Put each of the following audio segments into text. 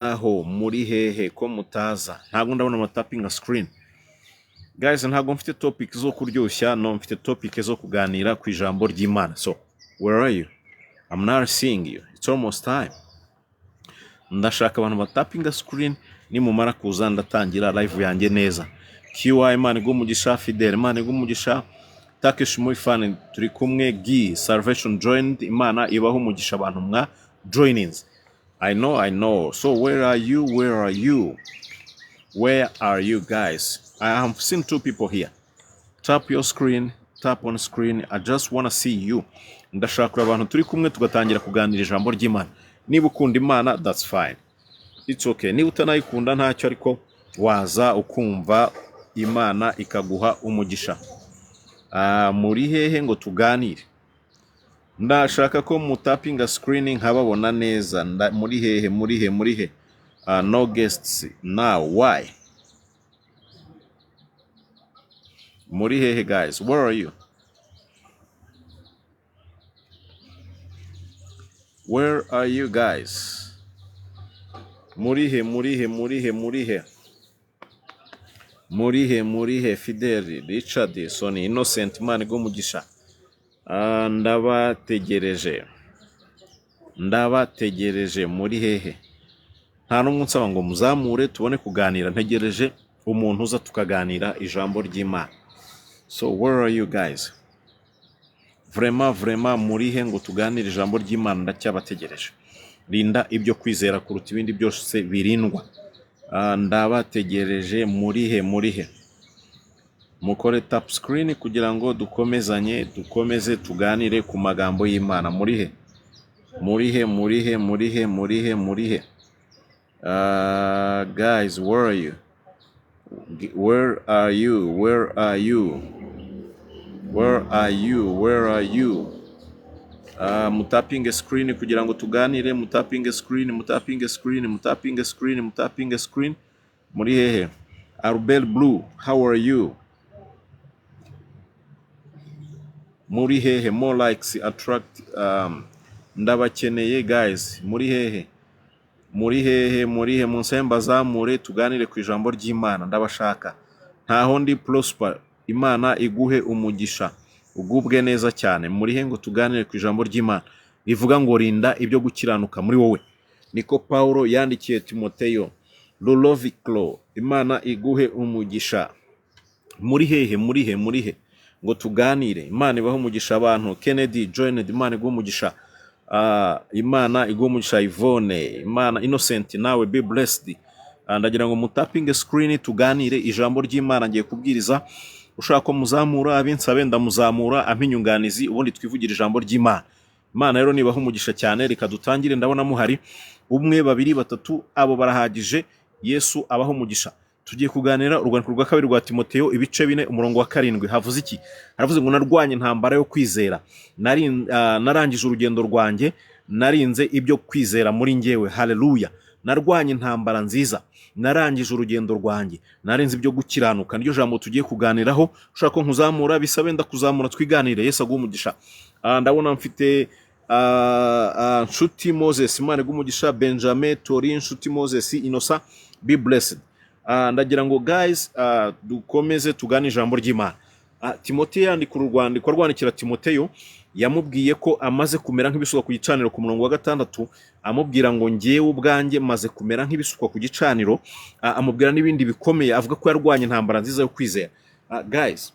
Aho muri hehe ko mutaza? Ntabwo ndabona amatapinga screen, guys. Ntabwo mfite topic zo kuryoshya, no mfite topic zo kuganira ku ijambo ry'Imana. So where are you? I'm not seeing you. It's almost time. Ndashaka abantu batapinga screen. Nimumara kuza ndatangira live yanjye neza. QI, Imana iguhe umugisha. Fidel, Imana iguhe umugisha. Turkish Muifan, turi kumwe. G Salvation joined, Imana ibaho umugisha abantu mwa joinings. I know, I know. So where are you? Where are you? Where are you, guys? I have seen two people here. Tap your screen, tap on screen. I just wanna see you. Ndashaka kureba abantu turi kumwe tugatangira kuganira ijambo ry'Imana. Niba ukunda Imana, that's fine, it's okay. Niba utanayikunda ntacyo, ariko waza ukumva Imana ikaguha umugisha. Ah, muri hehe ngo tuganire? Ndashaka ko mutapinga screen nkababona neza. Muri hehe? Muri he? Muri he? Ah, no guests now, why? Muri hehe, guys? Where are you? Where are you, guys? Muri he? Muri he? Muri he? Muri he? Muri he? Muri he? Fidel, Richard, Sony, Innocent, Imana iguhe umugisha. Ah, ndabategereje, ndabategereje. Muri hehe? Nta n'umwe unsaba ngo muzamure tubone kuganira. Ntegereje umuntu uza tukaganira ijambo ry'Imana. So where are you, guys? Vraiment, vraiment, muri he ngo tuganire ijambo ry'Imana? Ndacyabategereje. Rinda ibyo kwizera kuruta ibindi byose birindwa. Ah, ndabategereje. Muri he? Muri he? Mukore tap screen kugira ngo dukomezanye, dukomeze tuganire ku magambo y'Imana. Muri he? Muri he? Muri he? Muri he? Muri he? Muri he? Guys, where are you? Where are you? Where are you? Where are you? Where are you? Mutapinge screen kugira ngo tuganire. Mutapinge screen, mutapinge screen, mutapinge screen, mutapinge screen. Muri hehe? Albert Blue, how are you? Muri hehe? More likes attract. Ndabakeneye, guys. Muri hehe? Muri hehe? Muri he? Munsi mbazamure tuganire ku ijambo ry'Imana. Ndabashaka. Ntaho ndi. Prosper, Imana iguhe umugisha, ugubwe neza cyane. Muri he ngo tuganire ku ijambo ry'Imana rivuga ngo rinda ibyo gukiranuka muri wowe? Niko Paulo yandikiye Timoteyo. Luloviclo, Imana iguhe umugisha. Muri hehe? Muri he? Muri he ngo tuganire? Imana ibahe umugisha abantu. Kennedy joined, Imana iguhe umugisha. Ah, Imana iguhe umugisha. Yvonne, Imana, Innocent, nawe be blessed. Ah, ndagira ngo mutapinge screen tuganire ijambo ry'Imana. Ngiye kubwiriza. Ushaka ko muzamura abinsabe ndamuzamura, ampa inyunganizi, ubundi twivugire ijambo ry'Imana. Imana rero nibaha umugisha cyane. Reka dutangire. Ndabona muhari umwe, babiri, batatu, abo barahagije. Yesu abaho umugisha. Tugiye kuganira urwandiko rwa kabiri rwa Timoteyo, ibice 4, umurongo wa 7. Havuze iki? Haravuze ngo narwanye intambara yo kwizera, narangije urugendo rwanjye, narinze ibyo kwizera muri njyewe. Haleluya! Narwanye intambara nziza, narangije urugendo rwanjye, narinze ibyo gukiranuka. Niryo jambo tugiye kuganiraho. Ushaka ko nkuzamura bisabe ndakuzamura twiganire. Yesu aguhe umugisha. Ah, ndabona mfite Nshuti Moses, Imana iguhe umugisha. Benjamin Tori, Nshuti Moses, Innocent, be blessed. Ah, ndagira ngo, guys, dukomeze tugane ijambo ry'Imana. Timoteyo yandika uru rwandiko arwandikira Timoteyo, yamubwiye ko amaze kumera nk'ibisukwa ku gicaniro. Ku murongo wa 6 amubwira ngo ngewe ubwanjye maze kumera nk'ibisukwa ku gicaniro. Amubwira n'ibindi bikomeye, avuga ko yarwanye intambara nziza yo kwizera. Guys,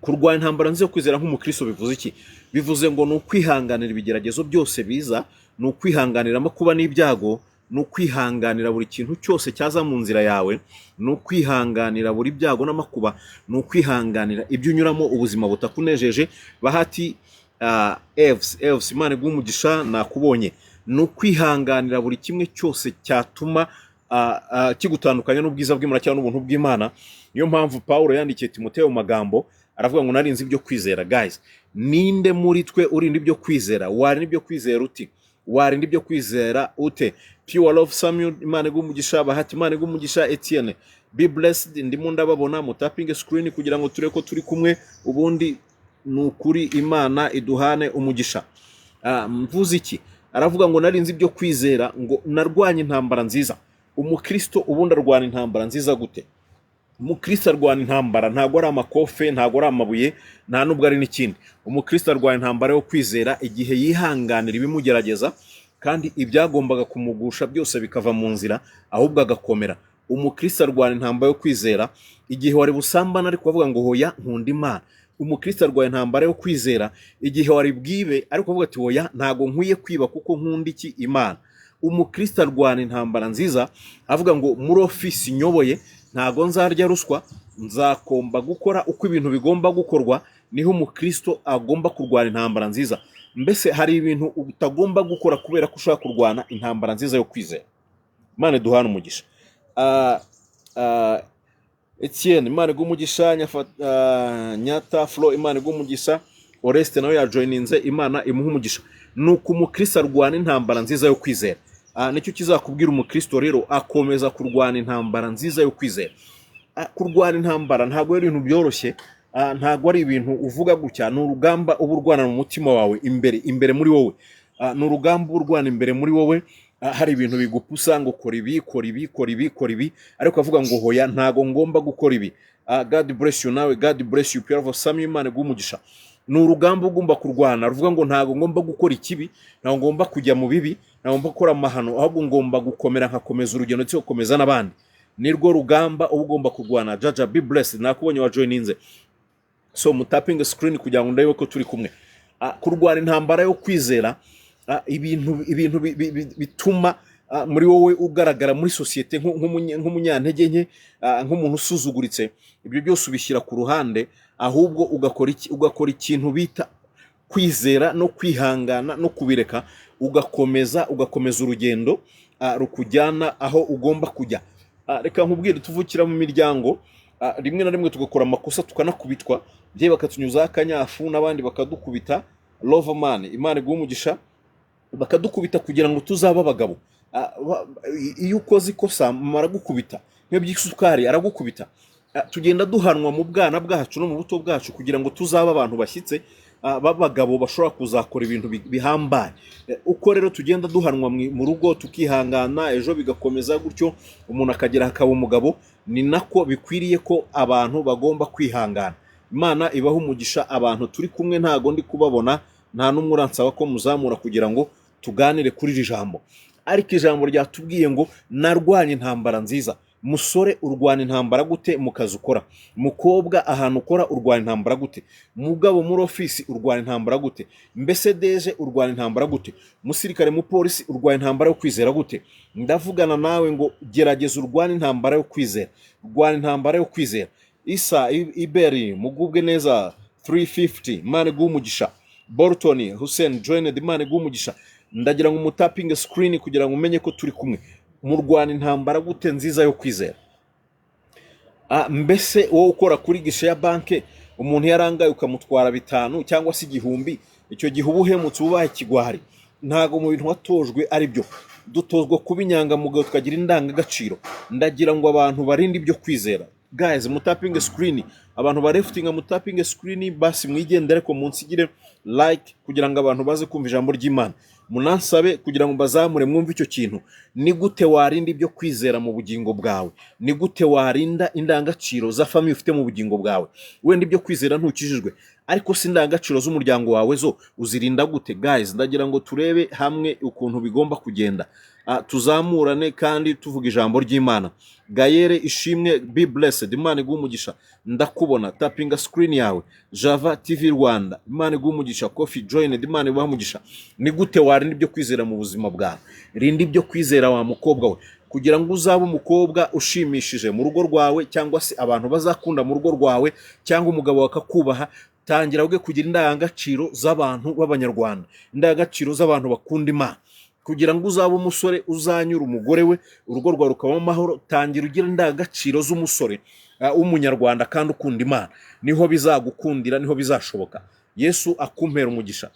kurwanya intambara nziza yo kwizera nk'umukristo bivuze iki? Bivuze ngo ni ukwihanganira ibigeragezo byose biza, ni ukwihanganira amakuba n'ibyago, ni ukwihanganira buri kintu cyose cyaza mu nzira yawe, ni ukwihanganira buri byago n'amakuba, ni ukwihanganira ibyo unyuramo, ubuzima butakunejeje. Bahati, Evs, Evs, Imana iguhe umugisha, nakubonye. Ni ukwihanganira buri kimwe cyose cyatuma kigutandukanya n'ubwiza bw'Imana cyangwa n'ubuntu bw'Imana. Niyo mpamvu Pawulo yandikiye Timoteyo mu magambo aravuga ngo narinze ibyo kwizera. Guys, ninde muri twe urinda ibyo kwizera? Warinda ibyo kwizera uti? Warinda ibyo kwizera ute? Pure Love Samuel, Imana iguhe umugisha. Bahati, Imana iguhe umugisha. Etienne, be blessed. Ndimo ndababona. Mutapinge screen kugira ngo turebe ko turi kumwe. Ubundi ni ukuri Imana iduhane umugisha. Ah, mvuze iki? Aravuga ngo narinze ibyo kwizera, ngo narwanye intambara nziza. Umukristo ubundi arwana intambara nziza gute? Umukristo arwana intambara, ntabwo ari amakofe, ntabwo ari amabuye, nta nubwo ari n'ikindi. Umukristo arwana intambara yo kwizera igihe yihanganira ibimugerageza, kandi ibyagombaga kumugusha byose bikava mu nzira, ahubwo agakomera. Umukristo arwana intambara yo kwizera igihe wari busambana ariko avuga ngo hoya, nkunda Imana. Umukristo arwana intambara yo kwizera igihe wari bwibe ariko avuga ati hoya, ntabwo nkwiye kwiba kuko nkunda iki? Imana. Umukristo arwana intambara nziza avuga ngo muri ofisi nyoboye ntabwo nzarya ruswa, nzakomba gukora uko ibintu bigomba gukorwa. Niho umukristo agomba kurwana intambara nziza. Mbese hari ibintu utagomba gukora kubera ko ushaka kurwana intambara nziza yo kwizera. Imana iduhane umugisha. Etienne, Imana iguhe umugisha. Nyata Flo, Imana iguhe umugisha. Oreste nawe yajoyininze, Imana imuhe umugisha. Nuko umukristo arwana intambara nziza yo kwizera. Nicyo kizakubwira umukristo rero akomeza kurwana intambara nziza yo kwizera. Kurwana intambara ntabwo ari ibintu byoroshye, ntabwo ari ibintu uvuga gutya. Ni urugamba uba urwana mu mutima wawe imbere imbere muri wowe. Ni urugamba uba urwana imbere muri wowe. Hari ibintu bigupusa ngo kora ibi, kora ibi, kora ibi, kora ibi, ariko avuga ngo hoya, ntabwo ngomba gukora ibi. God bless you nawe, God bless you Pierre Samuel, Imana iguhe umugisha. Ni urugamba ugomba kurwana ruvuga ngo ntabwo ngomba gukora ikibi, ntabwo ngomba kujya mu bibi, ntabwo ngomba gukora amahano, ahubwo ngomba gukomera, nkakomeza urugendo ndetse gukomeza n'abandi. Nirwo rugamba uba ugomba kurwana. Jaja, be blessed, nakubonye wa joininze. So mutapinge screen kugira ngo ndebe ko turi kumwe. Kurwana intambara yo kwizera, ibintu bituma muri wowe ugaragara muri sosiyete nk'umunyantege nke, nk'umuntu usuzuguritse, ibyo byose ubishyira ku ruhande, ahubwo ugakora iki? Ugakora ikintu bita kwizera no kwihangana no kubireka, ugakomeza urugendo rukujyana aho ugomba kujya. Reka nkubwire, tuvukira mu miryango, rimwe na rimwe tugakora amakosa tukanakubitwa, bye bakatunyuzaho akanyafu n'abandi bakadukubita. Loverman, Imana iguhe umugisha. Bakadukubita kugira ngo tuzabe abagabo. Iyo ukoze ikosa mama aragukubita, nk'iyo by'isukari aragukubita. Tugenda duhanwa mu bwana bwacu no mu buto bwacu kugira ngo tuzabe abantu bashyitse, b'abagabo bashobora kuzakora ibintu bihambaye. Uko rero tugenda duhanwa mu rugo tukihangana, ejo bigakomeza gutyo, umuntu akagera akaba umugabo. Ni nako bikwiriye ko abantu bagomba kwihangana. Imana ibaha umugisha abantu turi kumwe. Ntago ndi kubabona, nta n'umwe uransaba ko muzamura kugira ngo tuganire kuri iri jambo, ariko ijambo ryatubwiye ngo narwanye intambara nziza. Musore, urwana intambara gute mu kazi ukora? Mukobwa, ahantu ukora urwana intambara gute? Mugabo, muri ofisi urwana intambara gute? Mbese deje, urwana intambara gute? Musirikare, mupolisi, urwana intambara yo kwizera gute? Ndavugana nawe ngo gerageza urwane intambara yo kwizera, rwana intambara yo kwizera. Isa Iberi, mugubwe neza. 350, Imana iguhe umugisha. Bolton Hussein joined, Imana iguhe umugisha. Ndagira ngo umutapinge screen kugira ngo umenye ko turi kumwe. Murwana intambara gute nziza yo kwizera? Mbese wowe ukora kuri guichet ya banke, umuntu yarangaye ukamutwara 5 cyangwa se 1000, icyo gihe uba uhemutse, uba ubaye ikigwari. Ntabwo mu bintu watojwe ari byo. Dutozwa kuba inyangamugayo, tukagira indangagaciro. Ndagira ngo abantu barinde ibyo kwizera. Guys, mutapinge screen. Abantu barefutinga, mutapinge screen basi mwigendere, ko munsigire like kugira ngo abantu baze kumva ijambo ry'Imana. Munansabe kugira ngo bazamure mwumve icyo kintu. Ni gute warinda ibyo kwizera mu bugingo bwawe? Ni gute warinda indangagaciro za famille ufite mu bugingo bwawe? Wenda ibyo kwizera ntukijijwe, ariko si indangagaciro z'umuryango wawe zo uzirinda gute? Guys, ndagira ngo turebe hamwe ukuntu bigomba kugenda. Tuzamurane kandi tuvuga ijambo ry'Imana. Gayere Ishimwe, be blessed, Imana iguhe umugisha, ndakubona, tapinga screen yawe. Java TV Rwanda, Imana iguhe umugisha. Coffee joined, Imana iguhe umugisha. Ni gute warinda ibyo kwizera mu buzima bwawe? Rinda ibyo kwizera, wa mukobwa we, kugira ngo uzabe umukobwa ushimishije mu rugo rwawe, cyangwa se abantu bazakunda mu rugo rwawe, cyangwa umugabo bakakubaha. Tangira wige kugira indangagaciro z'abantu b'Abanyarwanda, indangagaciro z'abantu bakunda Imana, kugira ngo uzabe umusore uzanyura umugore we, urugo rwawe rukabamo amahoro. Tangira ugira indangagaciro z'umusore w'Umunyarwanda kandi ukunda Imana. Niho bizagukundira, niho bizashoboka. Yesu akumpera umugisha.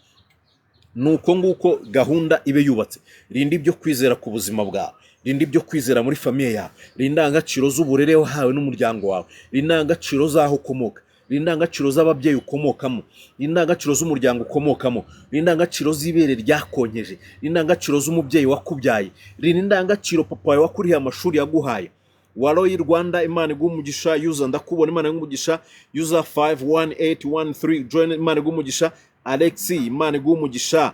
Ni uko nguko gahunda ibe yubatse. Rinda ibyo kwizera ku buzima bwawe, rinda ibyo kwizera muri famille yawe, rinda indangagaciro z'uburere wahawe n'umuryango wawe, rinda indangagaciro z'aho ukomoka. Rinda indangagaciro z'ababyeyi ukomokamo. Rinda indangagaciro z'umuryango ukomokamo. Rinda indangagaciro z'ibere ryakonkeje. Rinda indangagaciro z'umubyeyi wakubyaye. Rinda indangagaciro papa wawe wakurihiye amashuri yaguhaye. Waroyi Rwanda, Imana iguha umugisha. Yuza, ndakubona, Imana iguha umugisha. Yuza 51813 join, Imana iguha umugisha. Alexi, Imana iguha umugisha.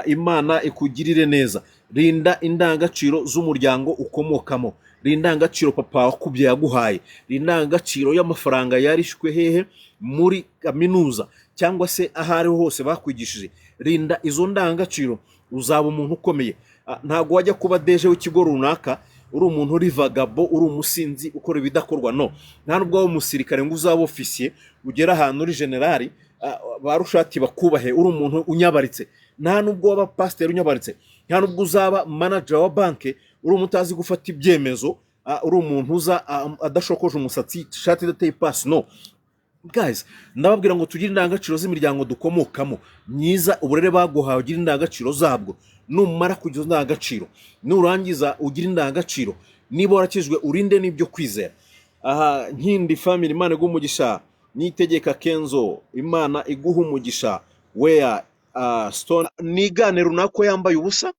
Imana ikugirire neza. Rinda indangagaciro z'umuryango ukomokamo. Rinda indangagaciro papa wakubye yaguhaye. Rinda indangagaciro y'amafaranga yarishwe hehe muri kaminuza cyangwa se aho ariho hose bakwigishije. Rinda izo ndangagaciro, uzaba umuntu ukomeye. Ntabwo wajya kuba DG w'ikigo runaka uri umuntu uri vagabo, uri umusinzi, ukora ibidakorwa. No, nta nubwo waba umusirikare ngo uzabe ofisiye ugere ahantu uri generali, ba rushati bakubahe, uri umuntu unyabaritse. Nta nubwo waba pasiteri unyabaritse. Nta nubwo uzaba manager wa banki uri umuntu utazi gufata ibyemezo, uri umuntu uza adashokoje umusatsi, ishati idateye ipasi. No guys, ndababwira ngo tugire indangagaciro z'imiryango dukomokamo myiza. Uburere baguhawe, ugire indangagaciro zabwo. Numara kugira indangagaciro, nurangiza ugire indangagaciro, niba warakijwe urinde n'ibyo kwizera. Aha Nkindi family, Imana iguha umugisha. Nitegeka Kenzo, Imana iguha umugisha. Where stone nigane runaka yambaye ubusa,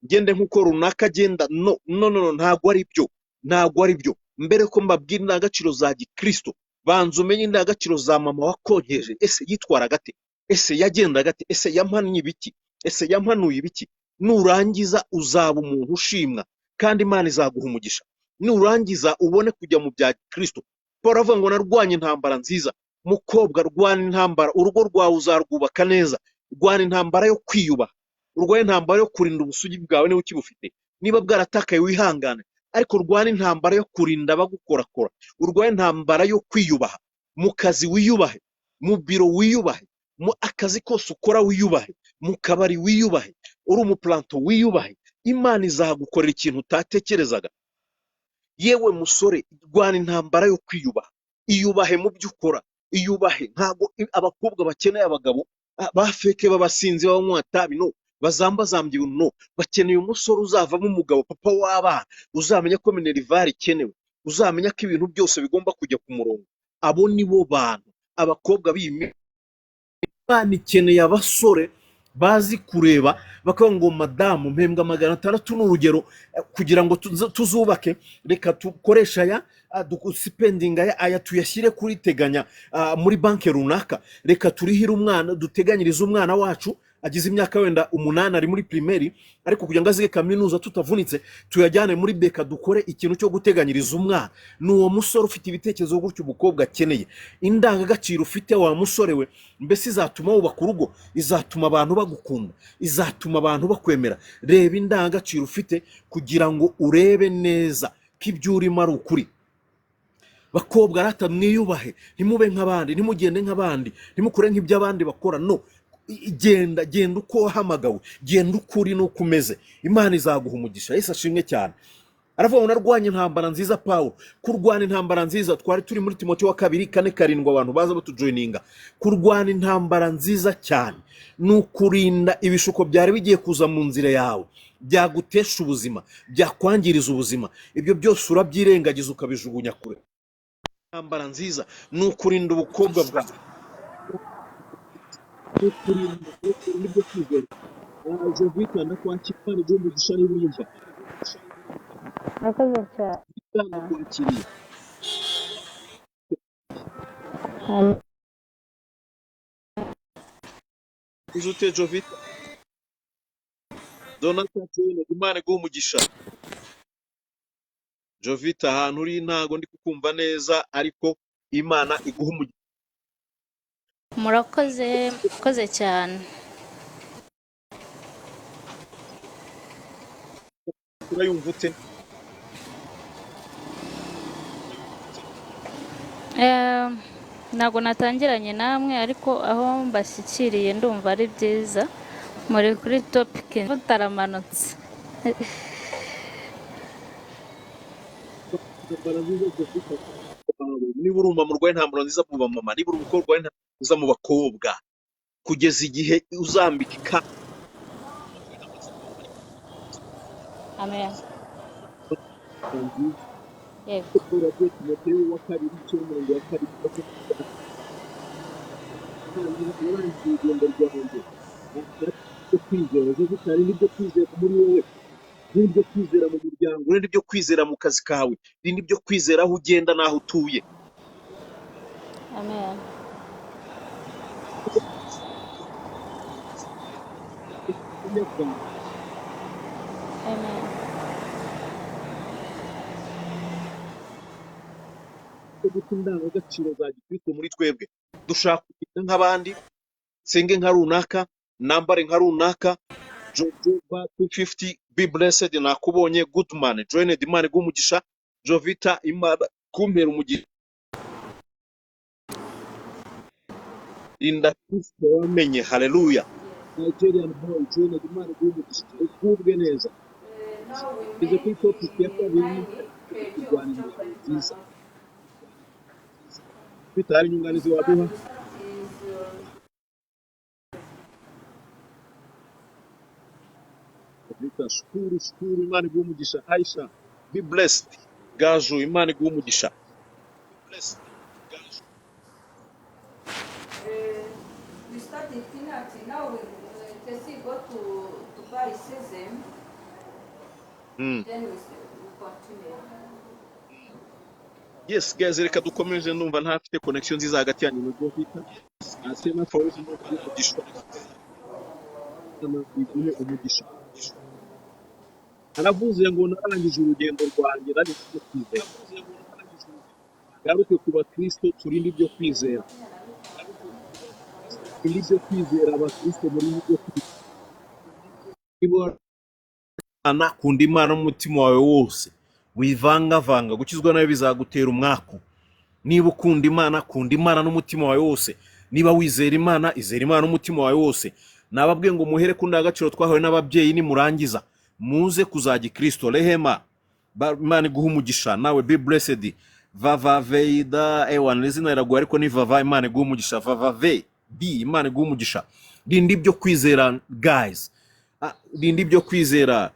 ngende nk'uko runaka agenda. No, no, no, no, ntabwo ari byo, ntabwo ari byo. Mbere ko mbabwira indangagaciro za gikristo, banza umenye indangagaciro za mama wakonkeje. Ese yitwaraga ate? Ese yagendaga ate? Ese yampannye ibiki? Ese yampanuye ibiki? Nurangiza uzaba umuntu ushimwa kandi Imana izaguha umugisha. Nurangiza ubone kujya mu bya gikristo. Paul avuga ngo narwanye intambara nziza. Mukobwa, rwana intambara, urugo rwawe uzarwubaka neza. Rwana intambara yo kwiyubaha, urwane intambara yo kurinda ubusugi bwawe niba ukibufite. Niba bwaratakaye, wihangane, ariko rwana intambara yo kurinda abagukorakora. Urwane intambara yo kwiyubaha mu kazi, wiyubahe mu biro, wiyubahe mu akazi kose ukora, wiyubahe mu kabari, wiyubahe uri umupuranto, wiyubahe. Imana izagukorera ikintu utatekerezaga. Yewe musore, rwana intambara yo kwiyubaha, iyubahe mu byo ukora, iyubahe. Ntabwo abakobwa bakeneye abagabo ba fake, b'abasinzi, b'abanywa itabi, no bazambazambye ibintu. No, bakeneye umusore uzavamo umugabo, papa w'abana, uzamenya ko minerval ikenewe, uzamenya ko ibintu byose bigomba kujya ku murongo. Abo ni bo bantu abakobwa b'iyi. Imana ikeneye abasore bazi kureba bakavuga ngo madamu, mpembwa 600 ni urugero, kugira ngo tuzubake, reka dukoreshe aya, spendinga aya, aya tuyashyire kuri teganya, muri banki runaka. Reka turihire umwana, duteganyirize umwana wacu agize imyaka wenda 8, ari muri primaire, ariko kugira ngo azige kaminuza tutavunitse, tuyajyane muri BK, dukore ikintu cyo guteganyiriza umwana. Ni uwo musore ufite ibitekerezo gutyo umukobwa akeneye. Indangagaciro ufite, wa musore we, mbese izatuma wubaka urugo, izatuma abantu bagukunda, izatuma abantu bakwemera. Reba indangagaciro ufite kugira ngo urebe neza ko ibyo urimo ari ukuri. Bakobwa rata, mwiyubahe, ntimube nk'abandi, ntimugende nk'abandi, ntimukore nk'ibyo abandi bakora. No, genda, genda uko wahamagawe, genda uko uri n'uko umeze, Imana izaguha umugisha. Yesu ashimwe cyane. Aravuga ngo narwanye intambara nziza. Pawulo, kurwana intambara nziza, twari turi muri Timoteyo wa kabiri 4:7. Abantu baza batujoininga, kurwana intambara nziza cyane ni ukurinda ibishuko byari bigiye kuza mu nzira yawe, byagutesha ubuzima, byakwangiriza ubuzima. Ibyo byose urabyirengagiza, ukabijugunya kure. Intambara nziza ni ukurinda ubukobwa bwawe, ni ukurinda ibyo kwizera. Jovita, ndakwakira, Imana iguhe umugisha niba unyumva. Murakoze cyane. Ndakwakiriye. Amen. Uzi ute, Jovita? Donata Joyner, Imana iguhe umugisha. Jovita, ahantu uri ntago ndi kukumva neza, ariko Imana iguhe umugisha. Murakoze, murakoze cyane. Urayumva ute? Ntabwo natangiranye namwe, ariko aho mbashyikiriye ndumva ari byiza. Muri kuri topic mutaramanutse. Intambara nziza, Jovita, niba uri umumama urwaye intambara nziza mu bamama, niba uri umukobwa urwaye intambara nziza mu bakobwa, kugeza igihe uzambika ikamba. Amen. Nziza. Yego. Timoteyo wa kabiri icyenda umurongo wa 2. Narangije urugendo rwanjye byo kwizera. Jovita, hari n'ibyo kwizera muri wowe, n'ibyo kwizera mu muryango, n'ibyo kwizera mu kazi kawe, n'ibyo kwizera aho ugenda n'aho utuye. Amen. Amen. Guta indangagaciro za gikristo muri twebwe, dushaka kugenda nk'abandi, nsenge nka runaka, nambare nka runaka. Jojo ba 250, be blessed, nakubonye. Goodman joined, Imana iguhe umugisha. Jovita, Imana kumpera umugisha. Rinda Kristo wamenye. Haleluya. Nigerian boy joined, Imana iguhe umugisha, ugubwe neza. Ngeze kuri topic ya kabiri, kurwana intambara nziza. Bitari inyunganizi waduha? Jovita, shukuru, shukuru, Imana iguhe umugisha. Aisha, be blessed. Gaju, Imana iguhe umugisha. We started peanut. Now we Tessie go to buy sesame. Then we continue. Yes guys, reka dukomeze. Ndumva ntafite connection nziza hagati yanyu na Jovita. Asema Fawzi, iguhe umugisha. Imana iguhe umugisha. Aravuze ngo narangije urugendo rwanjye, narangije ibyo kwizera. Garuke ku bakristo, turinde ibyo kwizera, turinde ibyo kwizera. Abakristo, muri ibyo kwizera. Imana, kunda Imana n'umutima wawe wose, wivangavanga. Gukizwa nawe bizagutera umwaku. Niba ukunda Imana, kunda Imana n'umutima wawe wose. Niba wizera Imana, izera Imana n'umutima wawe wose. Nababwiye ngo muhere ku ndangagaciro twahawe n'ababyeyi, nimurangiza muze kuzajya Kristo. Rehema, Imana iguhe umugisha nawe, be blessed. Vava Veida, ewana izina riragoye ariko ni Vava, Imana iguhe umugisha. Vava V B, Imana iguhe umugisha. Rinda ibyo kwizera guys. Rinda ibyo kwizera.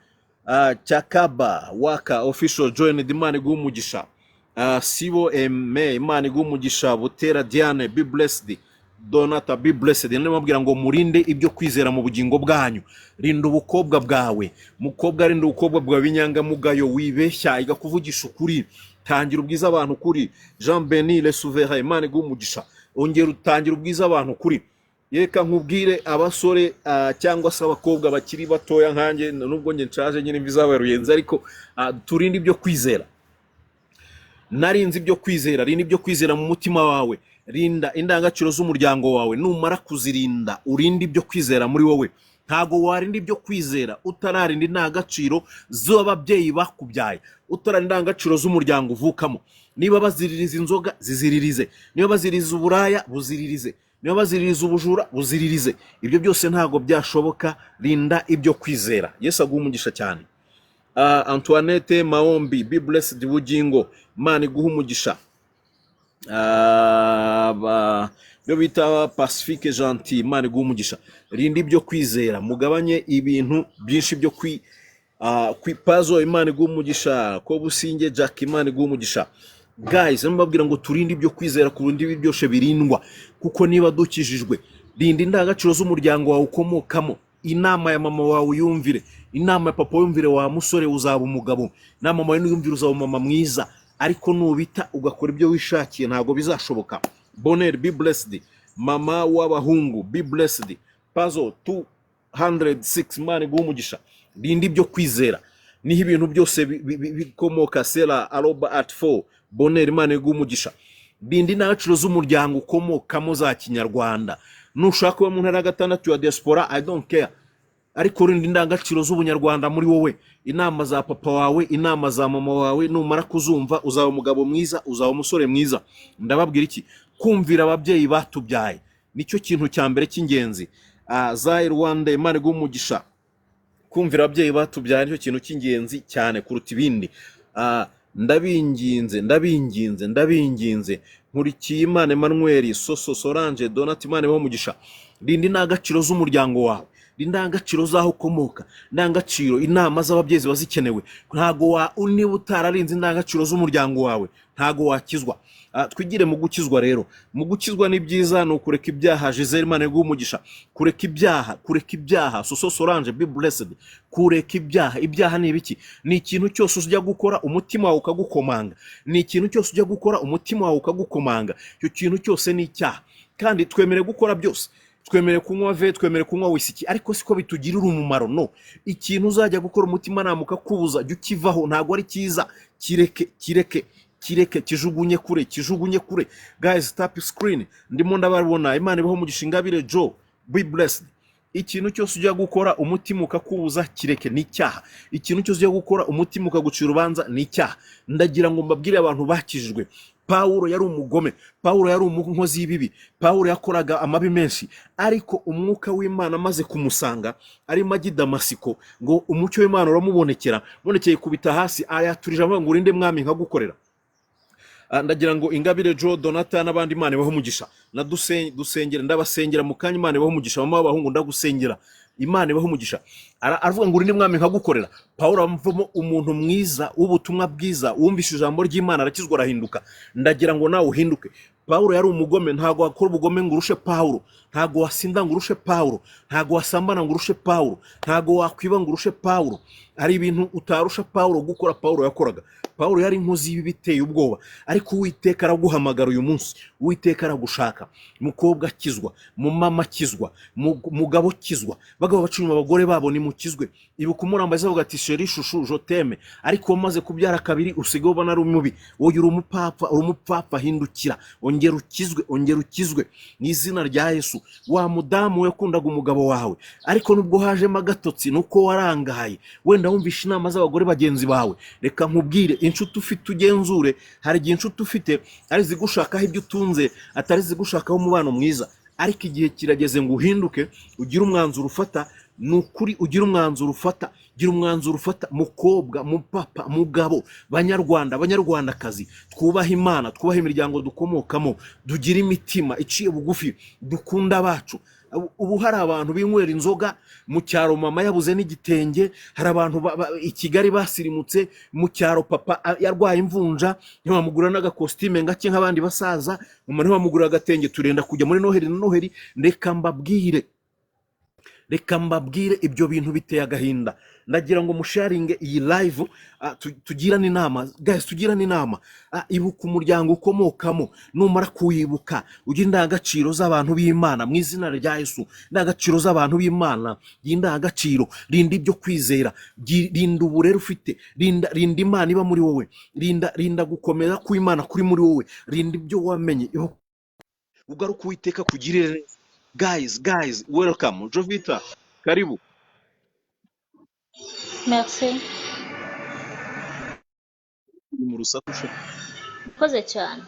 Cyakaba Waka official joined, Imana iguhe umugisha. Sibo Eme, Imana iguhe umugisha. Butera Diane, be blessed. Donata, be blessed. Ndababwira ngo murinde ibyo kwizera mu bugingo bwanyu. Rinda ubukobwa bwawe, mukobwa, rinda ubukobwa bwawe b'inyangamugayo, wibeshya igakuvugisha ukuri, tangira ubwiza abantu ukuri. Jean Beni le Souverain, Imana iguhe umugisha. Ongera utangira ubwiza abantu ukuri. Reka nkubwire, abasore cyangwa se abakobwa bakiri batoya nkanjye, nubwo njye nshaje nyine, imvi zabaye ruyenzi, ariko turinde ibyo kwizera. Narinze ibyo kwizera. Rinda ibyo kwizera mu mutima wawe, rinda indangagaciro z'umuryango wawe. Numara kuzirinda, urinde ibyo kwizera muri wowe. Ntago warinda ibyo kwizera utararinda indangagaciro z'ababyeyi bakubyaye, utararinda indangagaciro z'umuryango uvukamo. Niba baziririza inzoga, ziziririze. Niba baziririza uburaya, buziririze. Niba baziririza ubujura, buziririze. Ibyo byose ntago byashoboka. Rinda ibyo kwizera. Yesu aguhe umugisha cyane. Antoinette Maombi, be blessed. Bugingo, Imana iguhe umugisha. Byo bita Pacifique Gentil, Imana iguhe umugisha. Rinda ibyo kwizera, mugabanye ibintu byinshi byo kwipazo. Imana iguhe umugisha. Ko Businge Jack, Imana iguhe umugisha. Guys, mbabwira ngo turinde ibyo kwizera ku bindi byose birindwa, kuko niba dukijijwe, rinda indangagaciro z'umuryango wawe ukomokamo. Inama ya mama wawe uyumvire, inama ya papa uyumvire. Wa musore, uzaba umugabo, inama mama wawe nuyumvire uzaba umumama mwiza, ariko nubita ugakora ibyo wishakiye ntabwo bizashoboka. Bonheur, be blessed. Mama w'abahungu, be blessed. Puzzle 206, Imana iguhe umugisha. Rinda ibyo kwizera, niho ibintu byose bikomoka. Sera aroba at 4, Bonheur, Imana iguhe umugisha. Rinda indangagaciro z'umuryango ukomokamo za kinyarwanda. Nushaka kuba mu ntara ya gatandatu ya diaspora, I don't care, ariko rinda indangagaciro z'ubunyarwanda muri wowe. Inama za papa wawe, inama za mama wawe, numara kuzumva uzaba umugabo mwiza, uzaba umusore mwiza. Ndababwira iki? Kumvira ababyeyi batubyaye nicyo kintu cya mbere cy'ingenzi. Zayi Rwanda, Imana iguhe umugisha. Kumvira ababyeyi batubyaye nicyo kintu cy'ingenzi cyane kuruta ibindi. Ndabinginze, ndabinginze, ndabinginze. Nkurikiye Imana Emmanuel Soso Solange Donat, Imana ibahe umugisha. Rinda indangagaciro z'umuryango wawe. Indangagaciro z'aho ukomoka, indangagaciro, inama z'ababyeyi ziba zikenewe. Ntago wa niba utararinze indangagaciro z'umuryango wawe, ntago wakizwa. Twigire mu gukizwa rero. Mu gukizwa ni byiza, ni ukureka ibyaha. Gisele, Imana iguhe umugisha. Kureka ibyaha, kureka ibyaha. Soso Solange, be blessed. Kureka ibyaha. Ibyaha ni ibiki? Ni ikintu cyose ujya gukora umutima wawe ukagukomanga. Ni ikintu cyose ujya gukora umutima wawe ukagukomanga. Icyo kintu cyose ni icyaha. Kandi twemerewe gukora byose, twemerewe kunywa ve, twemerewe kunywa wisiki, ariko siko bitugirira umumaro. No ikintu uzajya gukora umutimanama ukakubuza, jya ukivaho. Ntabwo ari cyiza, kireke, kireke, kireke, kijugunye kure, kijugunye kure. Guys, tap screen, ndimo ndababona. Imana ibaho umugisha. Ingabire Joe, be blessed. Ikintu cyose ujya gukora umutima ukakubuza, kireke, ni icyaha. Ikintu cyose ujya gukora umutima ukagucira urubanza, ni icyaha. Ndagira ngo mbabwire abantu bakijijwe, Pawulo yari umugome, Pawulo yari umukozi y'ibibi, Pawulo yakoraga amabi menshi, ariko umwuka w'Imana amaze kumusanga arimo ajya i Damasiko, ngo umucyo w'Imana uramubonekera, ubonekeye kubita hasi, ayaturije, avuga ngo: "Urinde mwami nkagukorera?" Ndagira ngo Ingabire Joe, Donata n'abandi, Imana ibahe umugisha. Na dusengera, ndabasengera mu kanya. Imana ibahe umugisha. Mama w'abahungu, ndagusengera, Imana ibahe umugisha. Aravuga ngo: "Urinde mwami nkagukorera?" Pawulo avamo umuntu mwiza w'ubutumwa bwiza, wumvise ijambo ry'Imana, arakizwa, arahinduka. Ndagira ngo nawe uhinduke. Pawulo yari umugome. Ntabwo wakora ubugome ngo urushe Pawulo, ntabwo wasinda ngo urushe Pawulo, ntabwo wasambana ngo urushe Pawulo, ntabwo wakwiba ngo urushe Pawulo. Hari ibintu utarusha Pawulo gukora Pawulo yakoraga. Pawulo yari inkozi y'ibibi iteye ubwoba, ariko Uwiteka araguhamagara uyu munsi, Uwiteka aragushaka. Mukobwa akizwa, mumama akizwa, mugabo kizwa, bagabo baca inyuma abagore babo, nimukizwe. Ibuka umurambazi avuga ati: "Chéri, chouchou, je t'aime", ariko wamaze kubyara kabiri usigaye ubona ari mubi. Wowe uri umupapa, uri umupapa. Hindukira, ongera ukizwe, ongera ukizwe mu izina rya Yesu. Wa mudamu yakundaga umugabo wawe, ariko nubwo hajemo agatotsi, nuko warangaye, wenda wumvishe inama z'abagore bagenzi bawe. Reka nkubwire, inshuti ufite ugenzure. Hari igihe inshuti ufite ari izigushakaho ibyo utunze, atari izigushakaho umubano mwiza. Ariko igihe kirageze ngo uhinduke, ugire umwanzuro ufata. Ni ukuri, ugire umwanzuro ufata, gira umwanzuro ufata, mukobwa, mupapa, mugabo. Banyarwanda, banyarwandakazi, twubahe Imana, twubahe imiryango dukomokamo, tugire imitima iciye bugufi, dukunda abacu. Ubu hari abantu binywera inzoga mu cyaro, mama yabuze n'igitenge. Hari abantu i Kigali basirimutse, mu cyaro papa yarwaye imvunja, ntiwamugura n'agakositime ngake nk'abandi basaza, mama ntiwamugura agatenge. Turenda kujya muri Noheli na Noheli. Reka mbabwire, reka mbabwire, ibyo bintu biteye agahinda. Ndagira ngo musharinge iyi live, tugirane inama, guys, tugirane inama. Ibuka umuryango ukomokamo. Numara kuwibuka, ugire indangagaciro z'abantu b'Imana mu izina rya Yesu. Indangagaciro z'abantu b'Imana, gira indangagaciro, rinda ibyo kwizera, rinda uburere ufite, rinda, rinda Imana iba muri wowe, rinda, rinda gukomera kw'Imana kuri muri wowe, rinda ibyo wamenye, ugaruke Uwiteka kugirire neza. Guys, guys, welcome. Jovita, karibu. Merci. Uri mu rusaku sha. Urakoze cyane.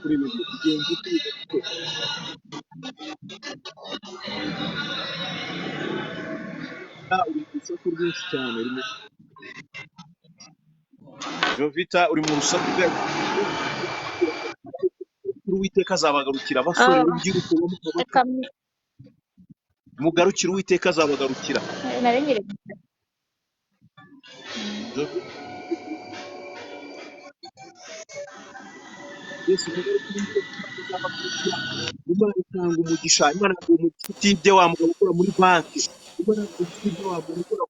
Kuri ibi ugenda utuje kuko uri mu rusaku rwinshi cyane. Jovita, uri mu rusaku. Uwiteka azabagarukira, abasore, urubyiruko, Reka mugarukire Uwiteka, azabagarukira. Nari ngiri Jovita, Yesu, mugarukire Uwiteka, azabagarukira. Imana itanga umugisha. Imana iguha umugisha utibye wa mugabo ukora muri banki. Imana iguha umugisha utibye wa muntu ukora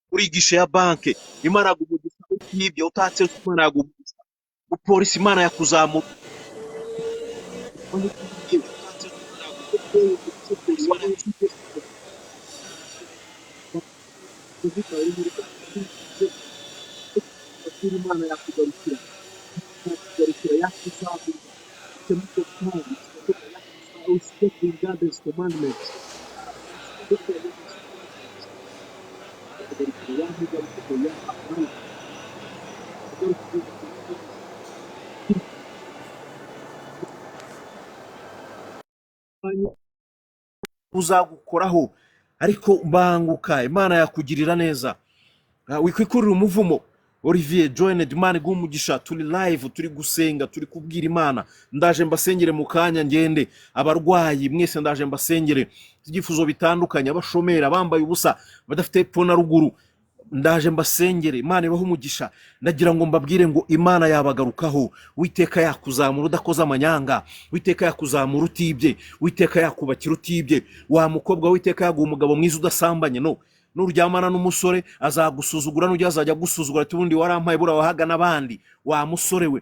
kuri gishe ya banki. Imana iguha umugisha utibye, utatse. Imana yaguha umugisha. Umupolisi, Imana yakuzamura utibye, utatse. Imana yaguha umugisha. Imana yakugarukira, yakugarukira, yakuzamura. Respecting God's commandments. Yakugarukira, yamugarukira, yakugarukira. Uzagukoraho. Ariko banguka, Imana yakugirira neza. Wikwikurira umuvumo. Olivier Joined, Imana iguhe umugisha. Turi live, turi gusenga, turi kubwira Imana. Ndaje mbasengere mu kanya ngende. Abarwayi mwese ndaje mbasengere, ibyifuzo bitandukanye, abashomeri, abambaye ubusa, badafite epfo na ruguru, ndaje mbasengere. Imana ibahe umugisha. Ndagira ngo mbabwire ngo Imana yabagarukaho. Witeka yakuzamura udakoze amanyanga, Witeka yakuzamura utibye, Witeka yakubakira utibye. Wa mukobwa, Witeka yaguha umugabo mwiza udasambanye. No nuryamana n'umusore azagusuzugura, nujya azajya agusuzugura ati: "Ubundi warampaye, buriya wahaga n'abandi." Wa musore we,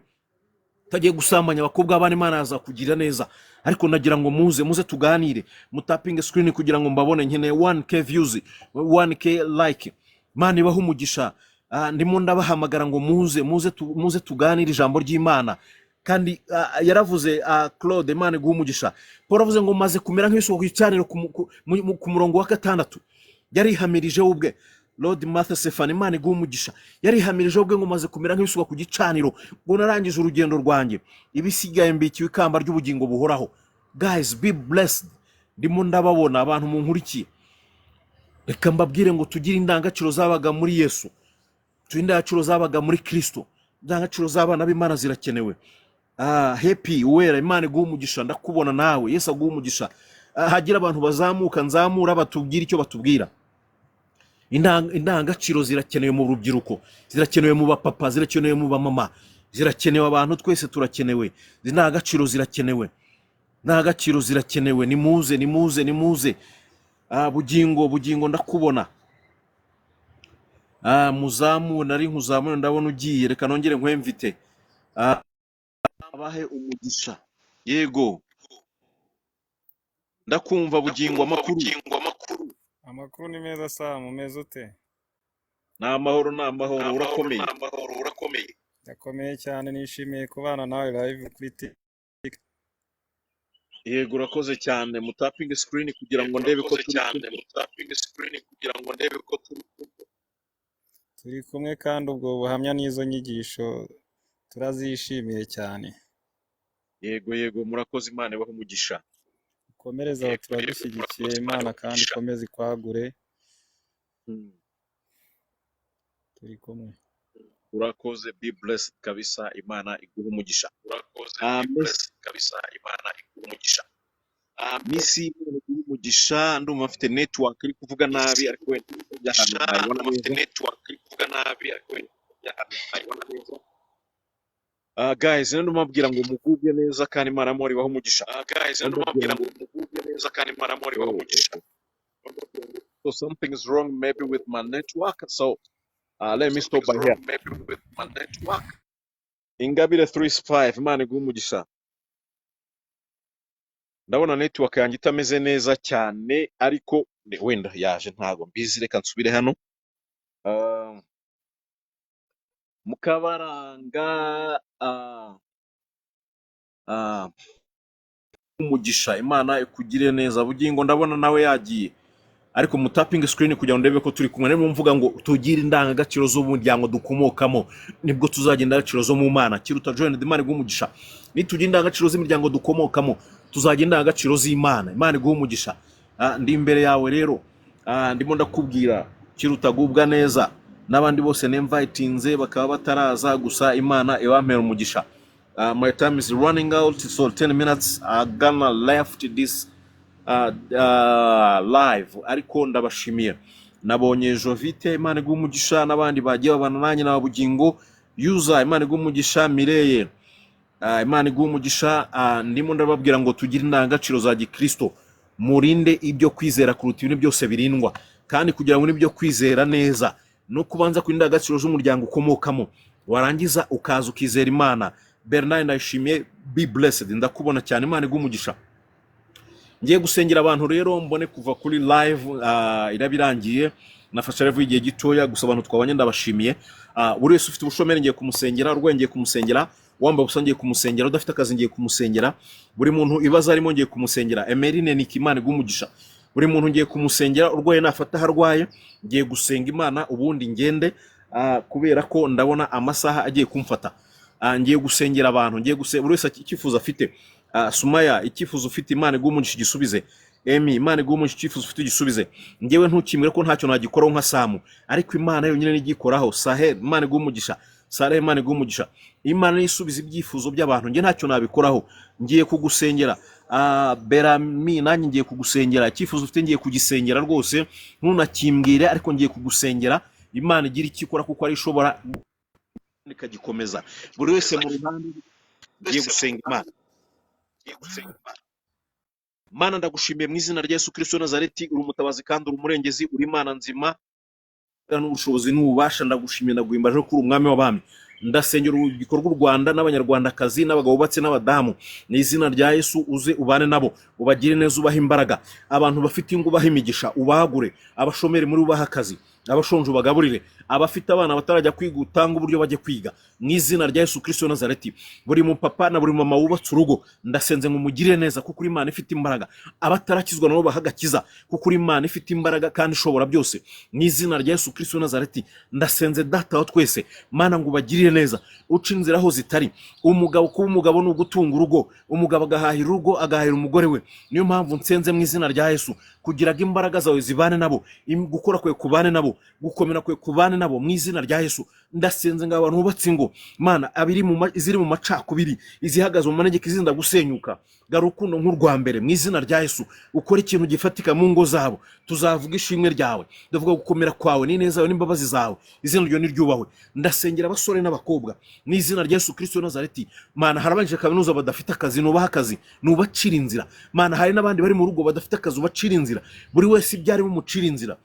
utagiye gusambanya abakobwa b'abandi, Imana yazakugirira neza. Ariko ndagira ngo muze, muze tuganire, mutapinge screen kugira ngo mbabone. Nkeneye 1K views, 1K like. Imana ibahe umugisha. Ndimo ndabahamagara ngo muze, muze, muze tuganire ijambo ry'Imana. Kandi yaravuze, Claude, Imana iguhe umugisha. Paul avuze ngo maze kumera nk'ibisuko ku gicaniro ku murongo wa gatandatu. Yarihamirije we ubwe. Lord Martha Stefan, Imana iguhe umugisha. Yarihamirije ubwe ngo maze kumera nk'ibisuka ku gicaniro, ngo narangije urugendo rwanjye, ibisigaye mbikiwe ikamba ry'ubugingo buhoraho. Guys, be blessed. Ndimo ndababona abantu munkurikiye. Reka mbabwire ngo tugire indangagaciro zabaga muri Yesu, tugire indangagaciro zabaga muri Kristo. Indangagaciro z'abana b'Imana zirakenewe. Happy Uwera, Imana iguhe umugisha. Ndakubona nawe, Yesu aguhe umugisha. Hagira abantu bazamuka, nzamura, batubwira icyo batubwira. Indangagaciro zirakenewe mu rubyiruko, zirakenewe mu bapapa, zirakenewe mu bamama, zirakenewe. Abantu twese turakenewe. Izi ndangagaciro zirakenewe, indangagaciro zirakenewe. Nimuze, nimuze, nimuze. Bugingo, Bugingo, ndakubona. Muzamu nari nkuzamure, ndabona ugiye. Reka nongere nkwemvite. Abahe umugisha. Yego, ndakumva Bugingo. Amakuru? Amakuru ni meza. Samu, umeze ute? Ni amahoro, ni amahoro. Urakomeye? Ndakomeye cyane, nishimiye kubana nawe live kuri TikTok. Yego, urakoze cyane. Mutapinge screen kugira ngo ndebe ko turi kumwe. Turi kumwe, kandi ubwo buhamya n'izo nyigisho turazishimiye cyane. Yego, murakoze. Imana ibahe umugisha. Ukomereze aho, turagushyigikiye. Imana kandi ikomeze ikwagure. Turi kumwe. Urakoze, be blessed kabisa. Imana iguhe umugisha. Misi, Imana iguhe umugisha. Ndumva mfite network iri kuvuga nabi, ariko wenda ahantu nayibona neza. Guys, rero ndumabwira ngo mugubwe neza kandi Imana amahoro ibahe umugisha. So something is wrong maybe with my network, so let me stop by here. Ingabire 35, Imana iguhe umugisha. Ndabona network yanjye itameze neza cyane, ariko wenda yaje, ntago mbizi. Reka nsubire hano. Mukabaranga, umugisha, Imana ikugire neza. Bugingo ndabona nawe yagiye, ariko mutapinge screen kugira ngo ndebe ko turi kumwe. Niyo mvuga ngo tugire indangagaciro z'umuryango dukomokamo, nibwo tuzagira indangagaciro zo mu Mana. Kiruta Join, Imana iguhe umugisha. Nitugira indangagaciro z'imiryango dukomokamo, tuzagira indangagaciro z'Imana. Imana iguhe umugisha. Ndi imbere yawe rero. Ndimo ndakubwira Kiruta, gubwa neza n'abandi bose nemvayitinze bakaba bataraza. Gusa Imana ibampera umugisha. My time is running out, so 10 minutes are gonna left this live. Ariko ndabashimiye. Nabonye Jovite, Imana iguhe umugisha, n'abandi bagiye babana nanjye na Bugingo yuza, Imana iguhe umugisha. Mireye, Imana iguhe umugisha. Ndimo ndababwira ngo tugire indangagaciro za gikristo, murinde ibyo kwizera kuruta ibintu byose birindwa. Kandi kugira ngo n'ibyo kwizera neza no kubanza ku indangagaciro z'umuryango ukomokamo, warangiza ukaza ukizera Imana. Bernard Ndayishimiye, be blessed. Ndakubona cyane, Imana iguhe umugisha. Ngiye gusengera abantu rero mbone kuva kuri live. Iraba irangiye. Nafashe live igihe gitoya gusa. Abantu twabanye ndabashimiye. Buri wese ufite ubushomeri ngiye kumusengera, urwaye ngiye kumusengera, wambaye ubusa ngiye kumusengera, udafite akazi ngiye kumusengera, buri muntu ibibazo arimo ngiye kumusengera. Emerine Niki, Imana iguhe umugisha. Buri muntu ngiye kumusengera, urwaye nafata aho arwaye, ngiye gusenga Imana ubundi ngende, kubera ko ndabona amasaha agiye kumfata. Ngiye gusengera abantu, ngiye buri wese icyifuzo afite. Sumaya, icyifuzo ufite Imana iguhe umugisha igisubize. Emi, Imana iguhe umugisha, icyifuzo ufite ugisubize. Ngewe ntukimbwire ko ntacyo nagikoraho nka Samu, ariko Imana yonyine nigikoraho. Sahel, Imana iguhe umugisha. Sare, Imana iguhe umugisha. Imana niyo isubiza ibyifuzo by'abantu, njye ntacyo nabikoraho. Ngiye kugusengera. Berami, nanjye ngiye kugusengera. Icyifuzo ufite ngiye kugisengera rwose, ntunakimbwire, ariko ngiye kugusengera. Imana igira icyo ikora kuko ari ishobora ikagikomeza. Buri wese mu ruhande ngiye gusenga Imana. Mana, ndagushimiye mu izina rya Yesu Kristo wa Nazareti. Uri umutabazi kandi uri umurengezi, uri Imana nzima n'ubushobozi n'ububasha. Ndagushimiye, ndaguhimbaje ko uri umwami w'abami. Ndasengera urubyiruko rw'u Rwanda n'abanyarwandakazi n'abagabo bubatse n'abadamu. Mu izina rya Yesu, uze ubane nabo, ubagire neza, ubahe imbaraga. Abantu bafite ingo ubahe imigisha, ubagure. Abashomeri muri ubahe akazi, abashonje ubagaburire, abafite abana batarajya kwiga utanga uburyo bajye kwiga, mu izina rya Yesu Kristo wa Nazareti. Buri mupapa na buri mama wubatse urugo, ndasenze ngo umugirire neza kuko uri Imana ifite imbaraga. Abatarakizwa nabo baha agakiza kuko uri Imana ifite imbaraga kandi ishobora byose, mu izina rya Yesu Kristo wa Nazareti. Ndasenze, Data wa twese, Mana, ngo ubagirire neza, uca inzira aho zitari. Umugabo, kuba umugabo ni ugutunga urugo, umugabo agahahira urugo, agahahira umugore we. Niyo mpamvu nsenze mu izina rya Yesu kugira ngo imbaraga zawe zibane nabo, gukora kwe kubane nabo, gukomera kwe kubane nabo, mu izina rya Yesu. Ndasenze ngo abantu bubatse ingo, Mana, abiri mu iziri mu macakubiri, izihagaze mu manegeka, izinda gusenyuka, gara urukundo nk'urwa mbere, mu izina rya Yesu. Ukora ikintu gifatika mu ngo zabo, tuzavuga ishimwe ryawe, ndavuga gukomera kwawe n'ineza yawe n'imbabazi zawe. Izina ryawe niryubahwe. Ndasengera abasore n'abakobwa mu izina rya Yesu Kristo wa Nazareti. Mana, hari abarangije kaminuza badafite akazi, nubaha akazi, nubacira inzira. Mana, hari n'abandi bari mu rugo badafite akazi, ubacira inzira. Buri wese ibyo arimo umucira inzira,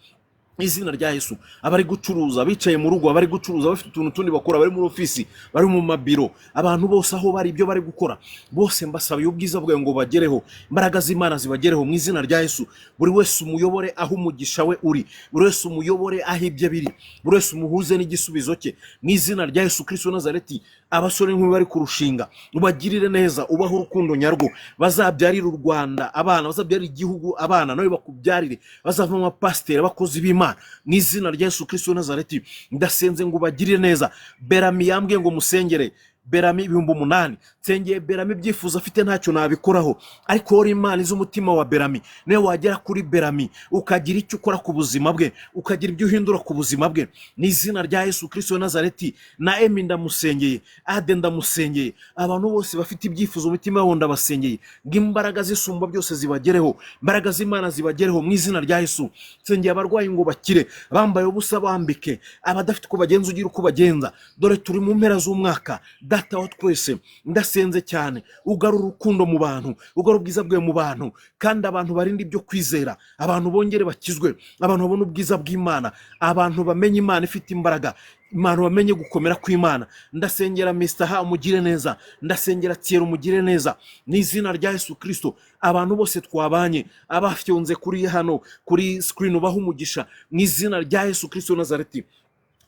izina rya Yesu. Abari gucuruza bicaye mu rugo, abari gucuruza bafite utuntu tundi bakora, bari muri ofisi, bari mu mabiro, abantu bose aho bari, ibyo bari gukora bose, mbasabiye ubwiza bwawe ngo bagereho, imbaraga z'Imana zibagereho, mu izina rya Yesu. Buri wese umuyobore aho umugisha we uri, buri wese umuyobore aho ibye biri, buri wese umuhuze n'igisubizo cye, mu izina rya Yesu Kristo wa Nazareti. Abasore n'inkumi bari kurushinga, ubagirire neza, ubahe urukundo nyarwo, bazabyarire u Rwanda abana, bazabyarire igihugu abana, nawe bakubyarire, bazavamo abapasiteri, abakozi b'Imana, mu izina rya Yesu Kristo wa Nazareti. Ndasenze ngo ubagirire neza. Berami yambwiye ngo musengere. Berami 8000, nsengeye Berami. Ibyifuzo afite ntacyo nabikoraho, ariko wowe Imana izi umutima wa Berami, niwe wagera kuri Berami ukagira icyo ukora ku buzima bwe, ukagira ibyo uhindura ku buzima bwe, mu izina rya Yesu Kristo wa Nazareti. Na Emi ndamusengeye, Ade ndamusengeye, abantu bose bafite ibyifuzo mu mitima yabo ndabasengeye ngo imbaraga zisumba byose zibagereho, imbaraga z'Imana zibagereho, mu izina rya Yesu. Nsengeye abarwayi ngo bakire, bambaye ubusa bambike, abadafite uko bagenza ugira uko bagenza. Dore turi mu mpera z'umwaka. Data wa twese, ndasenze cyane ugarura urukundo mu bantu, ugarura ubwiza bwawe mu bantu, kandi abantu barinde ibyo kwizera, abantu bongere bakizwe, abantu babone ubwiza bw'Imana, abantu bamenye Imana ifite imbaraga, abantu bamenye gukomera kw'Imana. Ndasengera Mr. Ha, umugire neza. Ndasengera Thierry, umugire neza, mu izina rya Yesu Kristo. Abantu bose twabanye, abafyonze kuri hano kuri screen, ubahe umugisha mu izina rya Yesu Kristo wa Nazareti.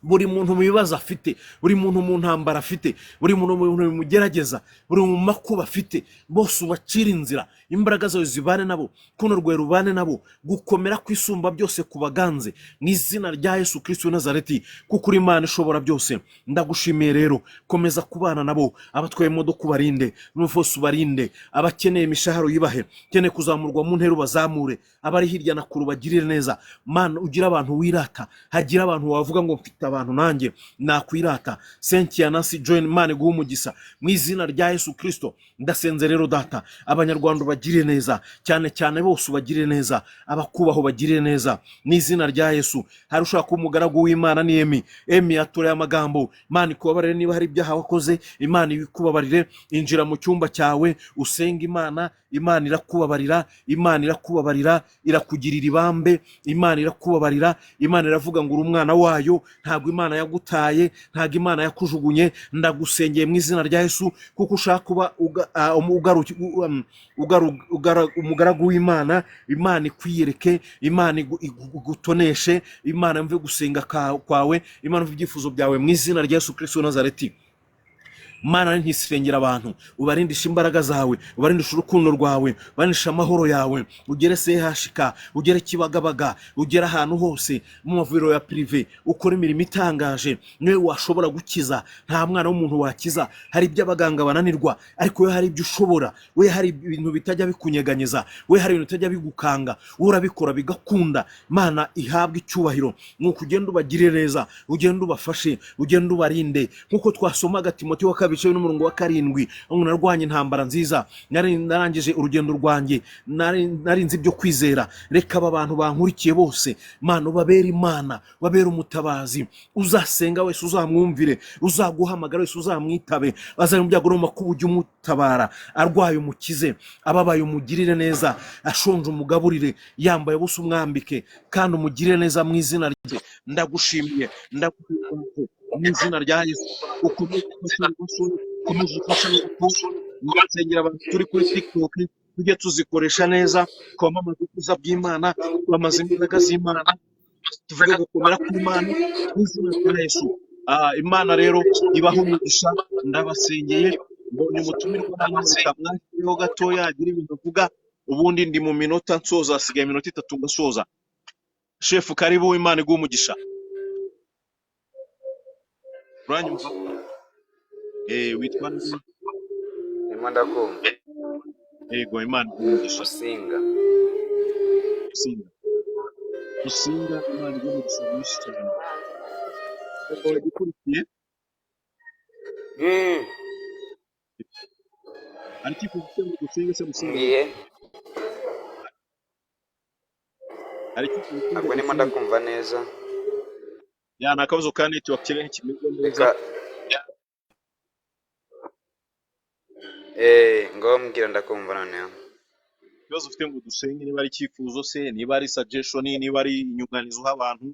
Buri muntu mu bibazo afite, buri muntu mu ntambara afite, buri muntu mu bintu bimugerageza, buri mu makuba afite, bose ubacira inzira, imbaraga zawe zibane nabo, kuno rwawe rubane nabo, gukomera kwisumba byose kubaganze, mu izina rya Yesu Kristo wa Nazareti, kuko uri Imana ishobora byose. Ndagushimiye rero, komeza kubana nabo. Abatwaye imodoka ubarinde, n'ubose ubarinde, abakeneye imishahara uyibahe, ukeneye kuzamurwa mu ntera ubazamure, abari hirya na kure ubagirire neza. Mana, ugira abantu wirata, hagira abantu wavuga ngo mfite abantu nanjye nakwirata. Cynthia, Nancy, Join, Imana iguhe umugisha mu izina rya Yesu Kristo. Ndasenze rero, Data, abanyarwanda ubagirire neza, cyane cyane bose ubagirire neza, abakubaho bagirire neza, mu izina rya Yesu. Hari ushaka kuba umugaragu w'Imana, ni Emi. Emi yatoreye amagambo. Imana ikubabarire niba hari ibyaha wakoze, Imana ibikubabarire. Injira mu cyumba cyawe usenga Imana, Imana irakubabarira, Imana irakubabarira, irakugirira ibambe, Imana irakubabarira. Imana iravuga ngo uri umwana wayo. Ntabwo Imana yagutaye, ntabwo Imana yakujugunye. Ndagusengeye mu izina rya Yesu, kuko ushaka kuba umugaragu w'Imana. Imana ikwiyereke, Imana igutoneshe, Imana yumve gusenga kwawe, Imana yumve ibyifuzo byawe, mu izina rya Yesu Kristo wa Nazareti. Mana, ntisengera abantu, ubarindishe imbaraga zawe, ubarindishe urukundo rwawe, ubarindishe amahoro yawe. Ugere CHK, ugere Kibagabaga, ugere ahantu hose mu mavuriro ya privé, ukora imirimo itangaje. Niwe washobora gukiza, nta mwana w'umuntu wakiza. Hari ibyo abaganga bananirwa, ariko we hari ibyo ushobora. We hari ibintu bitajya bikunyeganyeza, we hari ibintu bitajya bigukanga, wowe urabikora bigakunda. Mana ihabwe icyubahiro. Nuko ugenda ubagirire neza, ugenda ubafashe, ugenda ubarinde, nk'uko twasomaga Timoteyo wa kabiri n'umurongo wa 7 ngo: "Narwanye intambara nziza, narangije urugendo rwanjye, narinze ibyo kwizera." Reka aba bantu bankurikiye bose, Mana, ubabere Imana, ubabere umutabazi. Uzasenga wese uzamwumvire, uzaguhamagara wese uzamwitabe. Azari mu byago no mu makuba ujye umutabara, arwaye umukize, ababaye umugirire neza, ashonje umugaburire, yambaye ubusa umwambike, kandi umugirire neza mu izina rye. Ndagushimiye, ndagushimiye mu izina rya Yesu. Ukomeze ufashe abasore, ukomeze ufashe abakobwa. Ndasengera abantu turi kuri TikTok, tujye tuzikoresha neza, twamamaze ubwiza bw'Imana, twamamaze imbaraga z'Imana, tuvuge gukomera kw'Imana mu izina rya Yesu. Imana rero ibahe umugisha. Ndabasengeye. Mbonye umutumirwa hano, reka mwakireho gatoya agira ibintu avuga, ubundi ndi mu minota nsoza, hasigaye iminota 3 ngasoza. Shefu, karibu, Imana iguhe umugisha. Uranyumva? Witwa nde? Ndimo ndakumva. Yego, Imana iguhe umugisha. Musinga. Musinga, Musinga, Imana iguhe umugisha mwinshi cyane. Ukurikiye hari icyifuzo ufite ngo dusenge se, Musinga? Ngiye. Hari icyifuzo ufite ngo Ntabwo ndimo dusenge? ndakumva neza. Ya, ni akabazo ka network, ikirere ntikimeze neza. Reka ngaho mbwira, ndakumva noneho. Ikibazo ufite ngo dusenge, niba ari icyifuzo se, niba ari suggestion, niba ari inyunganizi uha abantu.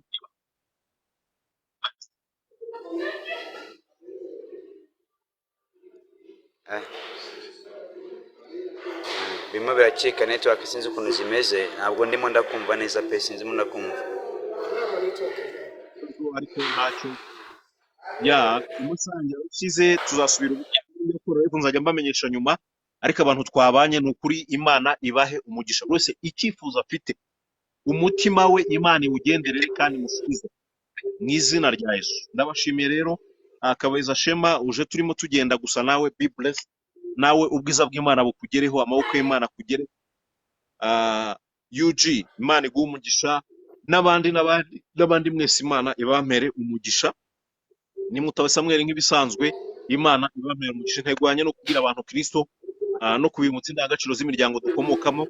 Birimo biracika, network sinzi ukuntu zimeze, ntabwo ndimo ndakumva neza pe, sinzi ndimo ndakumva. Ariko ntacyo, ya umusange ushize tuzasubira ubukora, ariko nzajya mbamenyesha nyuma. Ariko abantu twabanye, ni ukuri Imana ibahe umugisha. Buri wese icyifuzo afite, umutima we Imana iwugenderere kandi imusubize mu izina rya Yesu. Ndabashimiye rero. Akabeza Shema uje turimo tugenda gusa, nawe be blessed, nawe ubwiza bw'Imana bukugereho, amaboko y'Imana akugere. UG, Imana iguhe umugisha, n'abandi n'abandi n'abandi mwese, Imana ibampere umugisha. Ni Mutawe Samuel nk'ibisanzwe, Imana ibampere umugisha. Intego yanjye no kubwira abantu Kristo, no kubibutsa indangagaciro z'imiryango dukomokamo.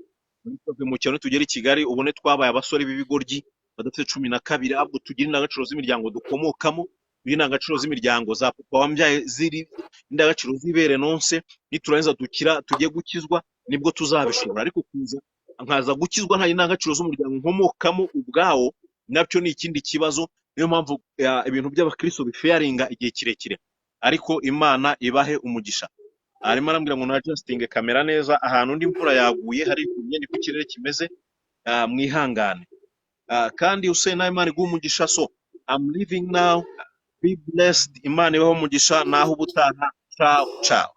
Tuve mu cyaro tugere i Kigali ubone twabaye abasore b'ibigoryi badafite 12, ahubwo tugire indangagaciro z'imiryango dukomokamo, indangagaciro z'imiryango za papa wambyaye, ziri indangagaciro z'ibere nonse. Niturangiza dukira tujye gukizwa, nibwo tuzabishobora. Ariko kuza nkaza gukizwa nta indangagaciro z'umuryango nkomokamo ubwawo, nabyo ni ikindi kibazo. Niyo mpamvu ibintu by'abakristo bifaringa igihe kirekire. Ariko Imana ibahe umugisha. Arimo arambwira ngo na adjusting kamera neza, ahantu undi imvura yaguye harigumye, niko ikirere kimeze, mwihangane. Kandi Hussein, nawe Imana iguhe umugisha. So I'm leaving now, be blessed, Imana ibahe umugisha, naho ubutaha. Ciao ciao.